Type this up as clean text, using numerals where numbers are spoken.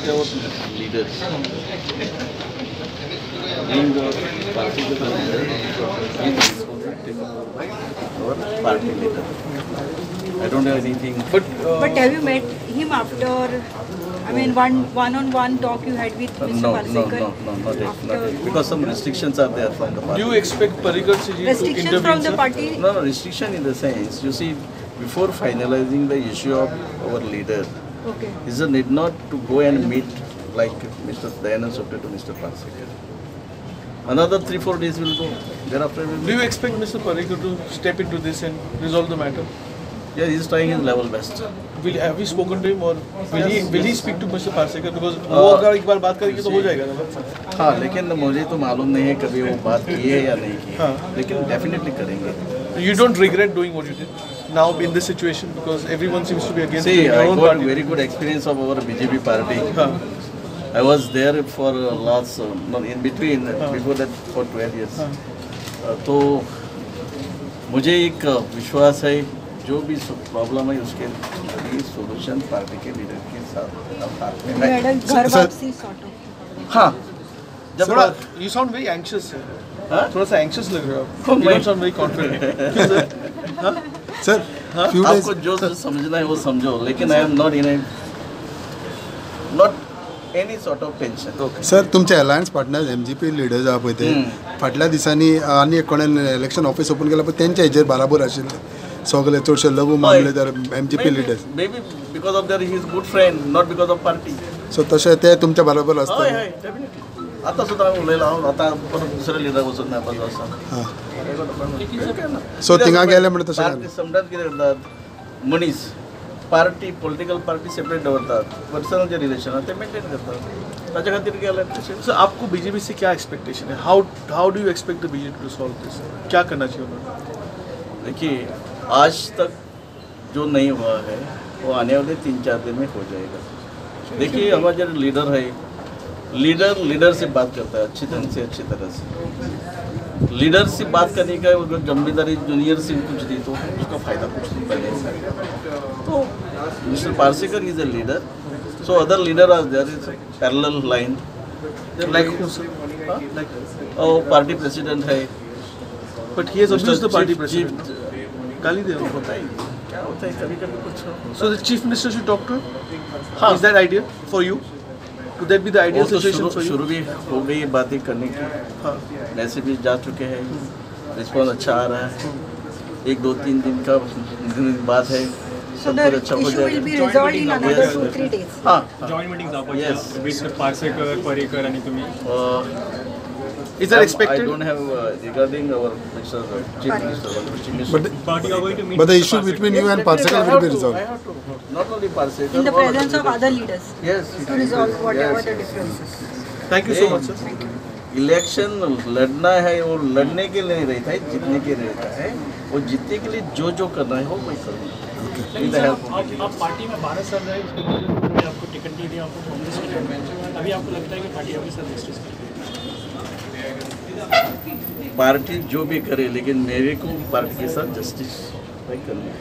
Our leaders, being the party leader, is responsible taken over by our party leader. I don't have anything. But have you met him after? I mean, one-on-one talk you had with Mr. No, Parsekar? No, not yet, not yet. Because some restrictions are there from the party. Do you expect Parrikar to intervene? Restrictions from the party? No, no, restriction in the sense, you see, before finalizing the issue of our leader, okay, is a need not to go and meet like Mr. Dayanand Sopte to Mr. Parsekar. Another 3-4 days will go. Thereafter will. Do you expect Mr. Parrikar to step into this and resolve the matter? Yeah, he is trying his level best. Have you spoken to him or will he speak to Mr. Parsekar? Because वो अगर एक bar बात करेंगे तो हो जाएगा ना। हाँ, लेकिन मुझे तो मालूम नहीं है कभी वो बात की है या नहीं की है, लेकिन definitely करेंगे। You don't regret doing what you did now in this situation because everyone seems to be against See, your I own got party. Very good experience of our BJP party. I was there for last, no, in between, before that for 12 years. तो मुझे एक विश्वास है, जो भी problem है उसके लिए solution party K leader K साथ में है। घर वापसी सॉर्ट ऑफ। हाँ, जब थोड़ा you sound very anxious, sir. थोड़ा सा anxious लग रहे हो आप। You don't sound very confident. Sir, few days. आपको जो समझना है वो समझो, लेकिन I am not in a not any sort of tension. Sir, तुमचे अलायन्स पार्टनर्स MGP leaders आहा पळय ते फाटल्या दिसांनी आनी एक कोणें इलेक्शन ऑफिस ओपन केला पळय तेंच्या हेजेर बराबर आशिल्ले सगळे चडशे लघु मामलेदार MGP leaders. Maybe because of their his good friend, not because of party. So तशें ते तुमच्या बरोबर आसता. हय हय, डेफिनेटली. आता सुद्धा हांव उलयला हांव आतां परत दुसऱ्या लिडर वचून मेळपाचो आसा. सो थिंगा गेले म्हणटा तशें समटायम्स कितें करतात मनीस पार्टी पॉलिटिकल पार्टी सेपरेट दवरतात, पर्सनल जे रिलेशन आहा ते मेंटेन करतात, ताच्या खातीर गेले तशें. सर, आपको बीजेपी से क्या एक्सपेक्टेशन है? How do you expect the BJP to solve this? क्या करना चाहिए उन्होंने? देखिए, आज तक जो नहीं हुआ है वो आने वाले 3-4 दिन में हो जाएगा। देखिए, हमारा जो लीडर है, लीडर लीडर से बात करता है अच्छी तरह से, अच्छी तरह से लीडर से बात करने का अगर जिम्मेदारी जूनियर से कुछ दी तो उसका फ़ायदा कुछ नहीं बनेगा। तो Mister Parsekar is a leader, so other leader are there is parallel line. Like और पार्टी प्रेसिडेंट है, but he has abused the party president. गाली दे होता ही क्या होता है कभी कभी कुछ। So the chief minister should talk to him. हाँ, is that idea for you? Could that be the ideal situation for you? शुरू भी हो गई बातें करने की। हाँ, मैसेज भी जा चुके हैं, रिस्पॉन्स अच्छा आ रहा है। 1-2-3 दिन का बात है। So the issue will be resolved in another 2-3 days. हाँ, joint meetings आप with Parsekar, Parrikar आणि तुम्ही. Is that expected? I don't have regarding our Mr. Chief Minister. But you are going to meet. But the issue between you and Parsekar will be resolved. I have to. Not only Parsekar. In the presence of other leaders. Yes. To resolve whatever the differences. Thank you so much, sir. Thank you. Election लड़ना है वो लड़ने K लिए नहीं रहता है, जीतने K लिए रहता है। वो जीतने के लिए जो जो करना है वो मैं करूँगा। आप पार्टी में 12 साल रहे, उसके बाद आपको टिकट नहीं दिया, आपको कांग्रेस में ज्वाइन किया, अभी आपको लगता है कि पार्टी आपके साथ जस्टिस करेगी? पार्टी जो भी करे, लेकिन मेरे को पार्टी के साथ जस्टिस करना है।